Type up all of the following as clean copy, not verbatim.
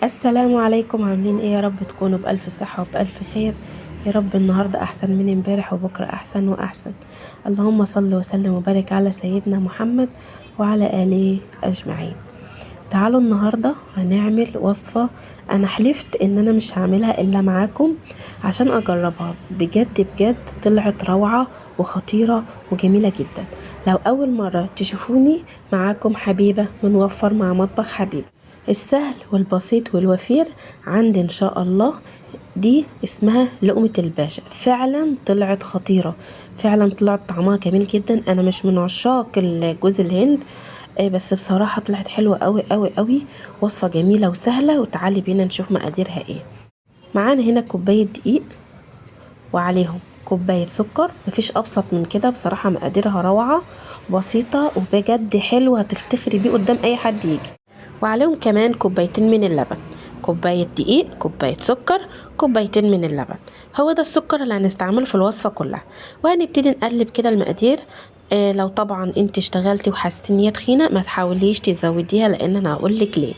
السلام عليكم. عاملين ايه؟ يا رب تكونوا بألف صحة وبألف خير يا رب. النهاردة احسن من امبارح وبكرة احسن واحسن. اللهم صل وسلم وبارك على سيدنا محمد وعلى آله اجمعين. تعالوا النهاردة هنعمل وصفة انا حلفت ان انا مش هعملها الا معاكم عشان اجربها، بجد بجد طلعت روعة وخطيرة وجميلة جدا. لو اول مرة تشوفوني معاكم حبيبة من وفر مع مطبخ حبيبة. السهل والبسيط والوفير عندي ان شاء الله. دي اسمها لقمة الباشا، فعلا طلعت خطيرة، فعلا طلعت طعمها جميل جدا. انا مش من عشاق جوز الهند، بس بصراحة طلعت حلوة قوي قوي قوي. وصفة جميلة وسهلة، وتعالي بينا نشوف مقاديرها ايه. معانا هنا كوباية دقيق وعليهم كوباية سكر، مفيش ابسط من كده بصراحة. مقاديرها روعة بسيطة وبجد حلوة، هتفتخري بيه قدام اي حد يجي. وعليهم كمان كوبايتين من اللبن، كوباية دقيق، كوباية سكر، كوبايتين من اللبن. هو ده السكر اللي هنستعمله في الوصفة كلها. وهنبتدي نقلب كده المقادير. لو طبعا انت اشتغلتي وحسيتي ان هي تخينة ما تحاوليش تزوديها، لان انا هقولك ليه.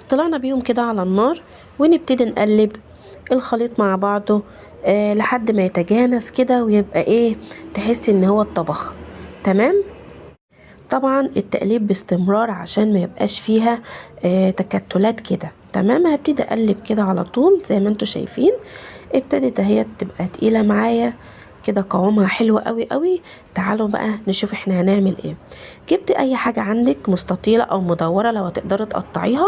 طلعنا بيهم كده على النار ونبتدي نقلب الخليط مع بعضه، لحد ما يتجانس كده ويبقى ايه، تحسي ان هو اتطبخ. تمام. طبعا التقليب باستمرار عشان ما يبقاش فيها تكتلات كده. تمام. هبتدي اقلب كده على طول زي ما انتوا شايفين. ابتدت اهي تبقى تقيلة معايا كده، قوامها حلو قوي قوي. تعالوا بقى نشوف احنا هنعمل ايه. جبت اي حاجة عندك مستطيلة او مدورة لو هتقدري تقطعيها،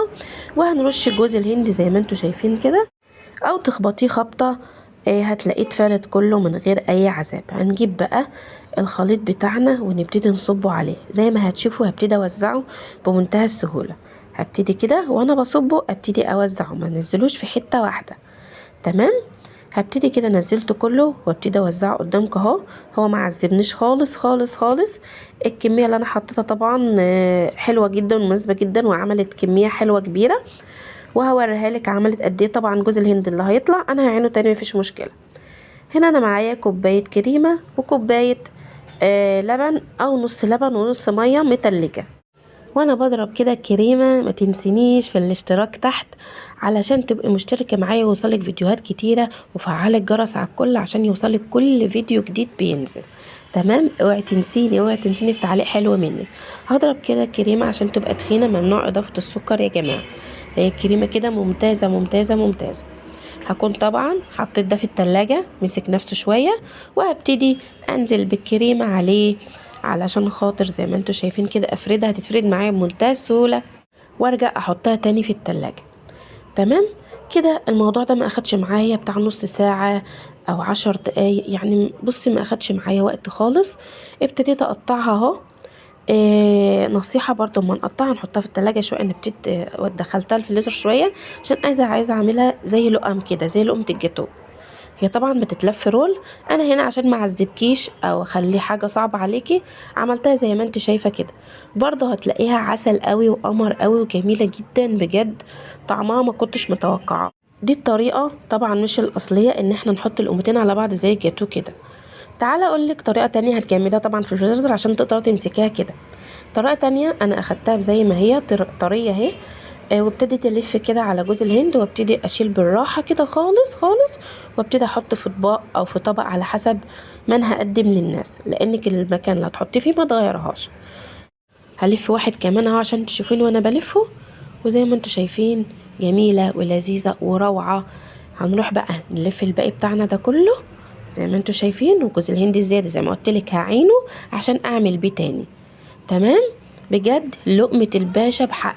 وهنرش جوز الهند زي ما انتوا شايفين كده، او تخبطيه خبطة، هتلاقيه اتفرد كله من غير اي عذاب. هنجيب بقى الخليط بتاعنا ونبتدي نصبه عليه زي ما هتشوفوا. هبتدي اوزعه بمنتهى السهولة. هبتدي كده وانا بصبه ابتدي اوزعه، ما نزلوش في حتة واحدة. تمام. هبتدي كده نزلته كله وابتدي اوزعه قدامكم اهو. هو ما عذبنيش خالص خالص خالص. الكمية اللي انا حطيتها طبعا، حلوة جدا ومناسبة جدا، وعملت كمية حلوة كبيرة، وهوريها لك عملت قد ايه. طبعا جوز الهند اللي هيطلع انا هعينه تاني مفيش مشكلة. هنا انا معايا كوباية كريمة وكوباية، لبن او نص لبن ونص مية متلجة. وانا بضرب كده الكريمة. ما تنسينيش في الاشتراك تحت علشان تبقي مشتركة معايا ويوصلك فيديوهات كتيرة، وفعلي الجرس على الكل عشان يوصلك كل فيديو جديد بينزل. تمام. اوعي تنسيني، اوعي تنسيني في تعليق حلو منك. هضرب كده الكريمة عشان تبقى تخينة، ممنوع اضافة السكر يا جماعة. هي الكريمة كده ممتازة ممتازة ممتازة. هكون طبعا حطيت ده في التلاجة مسك نفسه شوية، وهبتدي انزل بالكريمة عليه علشان خاطر زي ما انتوا شايفين كده افردها. هتتفرد معايا بمنتهى السهولة، وارجع احطها تاني في التلاجة. تمام كده. الموضوع ده ما اخدش معايا بتاع نص ساعة او 10 دقايق، ما اخدش معايا وقت خالص. ابتديت اقطعها اهو. نصيحة برضو اما نقطعها نحطها في التلاجة شوية. انا ابتديت، ودخلتها الفريزر شوية عشان عايزة اعملها زي لقم كده، زي لقمة الجاتو. هي طبعا بتتلف رول. انا هنا عشان ما اعذبكيش او اخلي حاجة صعبة عليكي عملتها زي ما انت شايفة كده. برضه هتلاقيها عسل قوي وقمر قوي وجميلة جدا بجد، طعمها ما كنتش متوقعة. دي الطريقة طبعا مش الاصلية ان احنا نحط القومتين على بعض زي الجاتو كده. تعالى اقول لك طريقة تانية هتجمدها طبعا في الفريزر عشان تقدري تمسكيها كده. طريقة تانية انا اخدتها زي ما هي طرية اهي، وابتديت الف كده على جوز الهند، وابتدي اشيل بالراحة كده خالص خالص، وابتدي احط في اطباق او في طبق على حسب ما انا هقدم للناس، لانك المكان اللي هتحطي فيه ما تغيرهاش. هلف واحد كمان اهو عشان تشوفين وانا بلفه، وزي ما انتوا شايفين جميلة ولذيذة وروعة. هنروح بقى نلف الباقي بتاعنا ده كله زي ما انتوا شايفين، وجوز الهند الزيادة زي ما قلت لك هعينه عشان اعمل بيه تاني. تمام. بجد لقمة الباشا بحق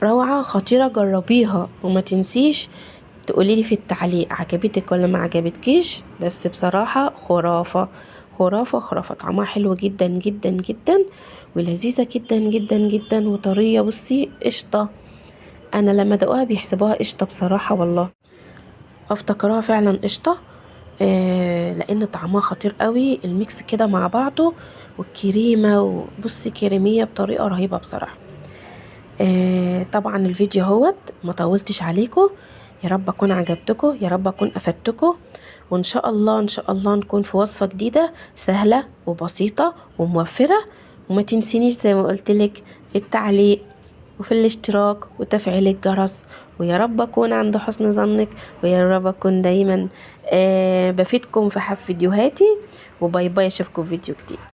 روعة خطيرة، جربيها وما تنسيش تقولي لي في التعليق عجبتك ولا ما عجبتكيش. بس بصراحة خرافة خرافة خرافة، طعمها حلو جدا جدا جدا ولذيذة جدا جدا جدا وطرية. بصي قشطة، انا لما دقوها بيحسبوها قشطة بصراحة، والله افتكروها فعلا قشطة، لان طعمها خطير قوي. الميكس كده مع بعضه والكريمة، وبصي كريمية بطريقة رهيبة بصراحة. طبعا الفيديو اهوت ما طولتش عليكم، يا رب اكون عجبتكم، يا رب اكون افدتكم، وان شاء الله ان شاء الله نكون في وصفة جديدة سهلة وبسيطة وموفرة. وما تنسينيش زي ما قلت لك في التعليق. وفي الاشتراك وتفعيل الجرس، ويا رب اكون عند حسن ظنك، ويا رب اكون دايما بفيدكم في فيديوهاتي. و bye bye، اشوفكم في فيديو جديد.